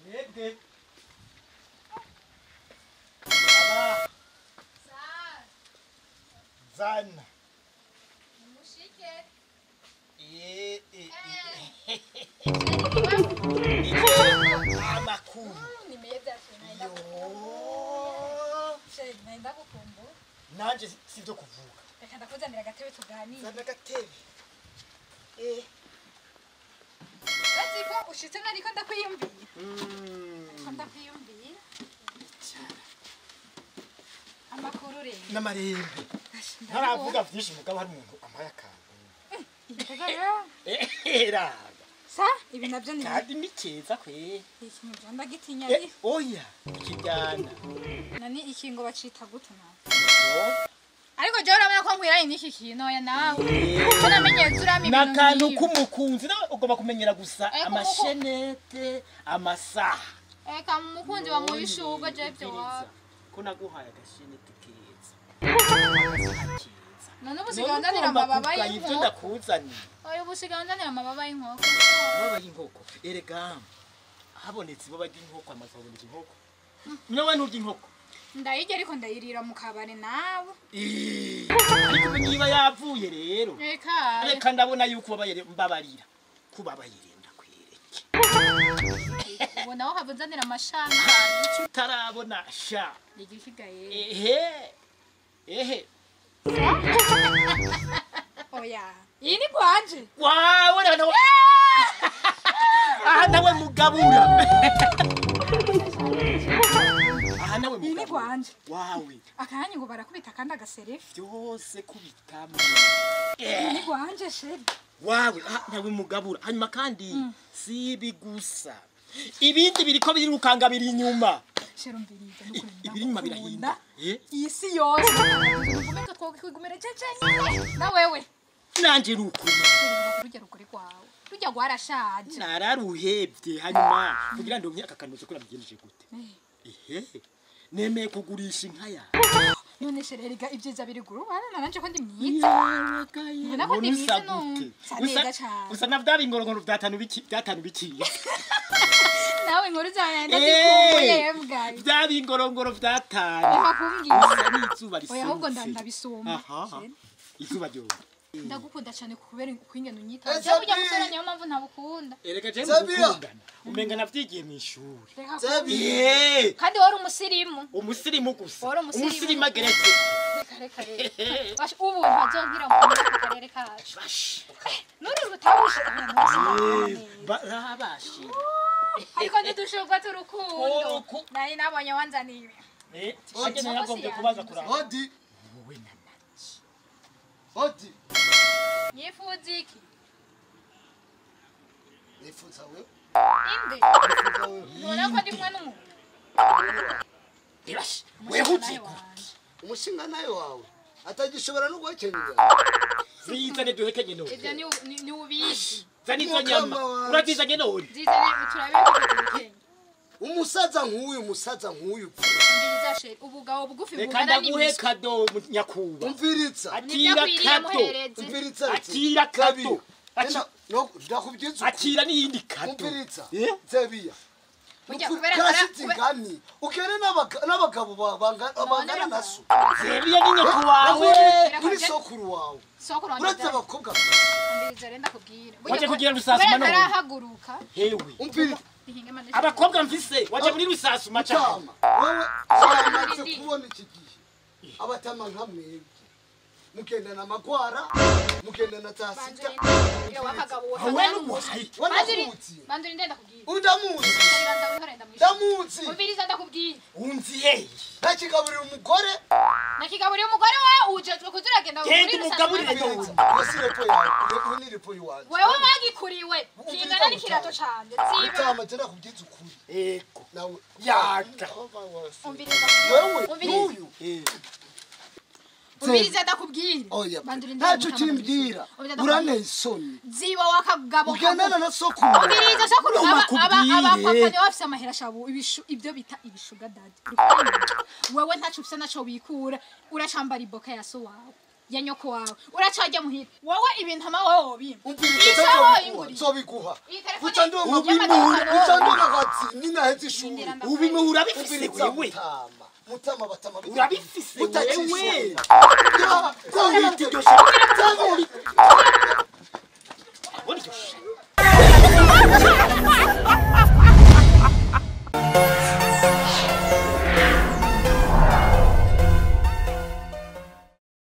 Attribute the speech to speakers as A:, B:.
A: Mwebwe aba zana
B: Mushike.
A: Amakuru
B: Ni meza cyane.
A: Yo.
B: Chéri, nenda gukumbura.
A: Nanje sivyo kuvuga.
B: Reka ndakuzanira agatebe tuganire.
A: Zana agatebe.
B: Urazi ko ushitse nariko ndakwiyumviye. Ariko ndakwiyumviye. Amakuru rero.
A: N'amarembe. Ntaravuga vyinshi mugabo hari umuntu ampaye akantu. Raga.
B: Sa ibi navyo ni
A: Kandi ni keza kwe.
B: ikintu vyo ndagitinya ari.
A: Oya, ikijyana.
B: Nani ikingo bacita gute nawe?
A: Yo.
B: Ariko jewe urabona ko nkwiranye n'iki kintu oya nawe. Ko namenyereza urama ibintu
A: N'akantu
B: nk'ibi.
A: k'umukunzi nawe ugomba kumenyera gusa
B: Eko,
A: amashenete, amasaha.
B: Eka umukunzi wa muyishurwe jewe ivyo wawe.
A: Ko naguhaye agashenete keza. Amasaha keza.
B: None ubu usigaye unzanira amababa
A: Ivyo
B: y'inkoko.
A: ndakuzaniye.
B: Oya ubu usigaye unzanira amababa y'inkoko.
A: Amababa y'inkoko. Erega habonetse ibaba ry'inkoko amaze haboneka inkoko. Nawe nturya inkoko.
B: Ndayirya ariko ndayirira mu kabare nawe.
A: Ariko ubu niba yavuye rero.
B: Eka.
A: Reka ndabona yuko ubabaye mbabarira. Kubabaye ndakwereke.
B: Ubu nawe hava unzanira amashami.
A: Icyo utarabona sha.
B: Igisigaye.
A: Ehe. Ehe.
B: Oya. Iyi ni gwanje.
A: Wawe reka nawe. Aha nawe mugabura. Aha nawe
B: Iyi ni
A: mugabura.
B: gwanje.
A: Wawe.
B: Akanya ngo barakubita kandi agaserefi.
A: Byose kubitamo.
B: Iyi ni gwanje chéri.
A: Wawe aha nawe mugabura. Hanyuma kandi si ibi gusa. Ibindi biriko birukanga biri inyuma.
B: Chéri umviriza nukuri.
A: Ibiri inyuma birahinda.
B: Iyi si yose. Ugumeka twokwigumira jeje nyine. Na wewe.
A: Nanje nukuri.
B: Rujya rugore rwawe. Rujya rwarashaje.
A: Nararuhebye hanyuma kugira ndonke aka kanozo ko nabigenjeje gute. Ehe. Nemeye kugurisha inka ya.
B: None chéri erega ibyiza biri guru bana nanje ko ndi mwiza. Ubona ko ndi mwiza none. Sa neza cane.
A: Usa na vya bingorongoro vyatanu biki vyatanu bikiye.
B: Nawe inkuru zawe ndazikumbuye yembwa.
A: Vya bingorongoro vyatanu.
B: Reka kumbwira.
A: Usa n'izuba riserutse.
B: Oya ahubwo ndabisumba.
A: Aha. Izuba ryo.
B: Ndagukunda cyane kubera kwingena unyita.
C: Ese
B: Jewe ujya
C: bi-
B: musore niyo mpamvu ntabukunda.
A: Erega je
C: Zabia.
A: mukundana. Umenga navyigiye mw'ishuri.
B: Reka
C: Zebi.
A: Eh,
B: Kandi wari umusirimu.
A: umusirimu gusa.
B: Wari umusirimu.
A: Umusirimu ageretse.
B: Reka reka reka. Basha ubu ntazongera mu karere kacu.
A: Bash.
B: Nuri rutabushe.
A: Barabashi.
B: Ariko ntidushurwa turukundo.
A: Uruku-
B: Nari nabonye wanzaniye.
A: Eh, agene nagombye kubaza kuraba.
C: Odi.
A: Wowe na naki.
C: Odi.
B: Yifuza iki?
C: Nifuza wewe.
B: Inde.
C: Nifuza wewe.
B: Ntubona ko ndi kumwe n'umuntu.
A: Ebash. Wewe ugiye gute?
C: Umushinga nayo wawe. Atagishobora no guhekenyera.
A: Zizane duhekenye none.
B: Ivyo ni ubizi.
A: Zana izo nyama.
C: Mukama
A: Urazizanye none.
B: Zizane turabe ko tuzikenye.
C: Umusaza nk'uyu, umusaza nk'uyu.
B: Umviriza chéri, ubugabo bugufi
A: Reka
B: bungana
A: ndaguhe
B: n'ibiswi.
A: kado nyakuba.
C: Umviritsa.
A: Akira
B: Nibyo
A: kado.
B: muhereze.
C: Umviritsa.
A: Akira kado.
C: Nenda no ndakubwiza ukuri.
A: Akira n'iyindi kado.
C: Umviritsa.
A: Eh?
C: Zebiya.
B: Burya kubera
C: Karashitse ingani. Ukene n'abagabo bangana na so.
A: Zebiya ni nyoko wawe.
C: Kuri sokuru wawe.
B: Sokuru wanje.
C: Uretse abakobwa.
B: Umviriza rero ndakubwira.
A: Waje kugira rusasuma none.
B: Kubera ntarahaguruka.
A: Hewe.
C: Umviritsa.
B: Nihinge mane.
A: Abakobwa mfise waje muri rusasuma cyane.
C: Mutama, wewe wamaze kubona iki gihe abatama nka mwebwe mugendana amagwara mugendana za sida
A: Wowe n'uwaye.
C: wanakuzi
B: Banduri ndenda kubwira.
C: undamuzi
B: Banza wihore ndamwishyura.
C: ndamuzi
B: Umviriza ndakubwira.
A: Unzi hehe.
C: ntakigaburira umugore
B: Nakigaburira umugore wawe ujejwe kuza uragenda
A: Genda umugaburire none.
C: Umviriza, iyo si repo yawe iyo ni repo iwanjye
B: Wewe wagikuriwe kingana n'ikirato canje. Ziba.
C: Mutama je ndakubwiza ukuri
A: Ego.
C: nawe
A: Yaga.
B: Umviriza.
C: wewe
B: Umviriza.
C: n'uyu
A: Eh.
B: Umviriza ndakubwira.
C: Oya
B: Banduri
C: ntacyo kimbwira uranteye isoni
B: Ziba wakagabo.
C: ugendana na sokuru
B: Umviriza sokuru
A: Numa
B: aba
A: kubwire.
B: aba papa niwe bafise amahera shabu ibishu ibyo bita ibishuga daddy. Wewe ntaco ufise naco wikura uracambara iboka ya so wawe. Ya nyoko wawe uracarya muhira wowe ibintu ama wowe wobimpa.
C: Umviriza.
B: Isaha inguriye.
C: Nzobiguha.
B: Iyi telefone
C: Buca ndonka
A: Ubimuhura.
C: buca ndonka kwatsi ninaheze ishuri.
B: Ndindira
A: Ubimuha urabifise
C: Umviriza
A: wewe.
C: mutama. Mutama batama.
A: Urabifise wewe.
C: Mutacishura.
A: Ko wita iryo shuri.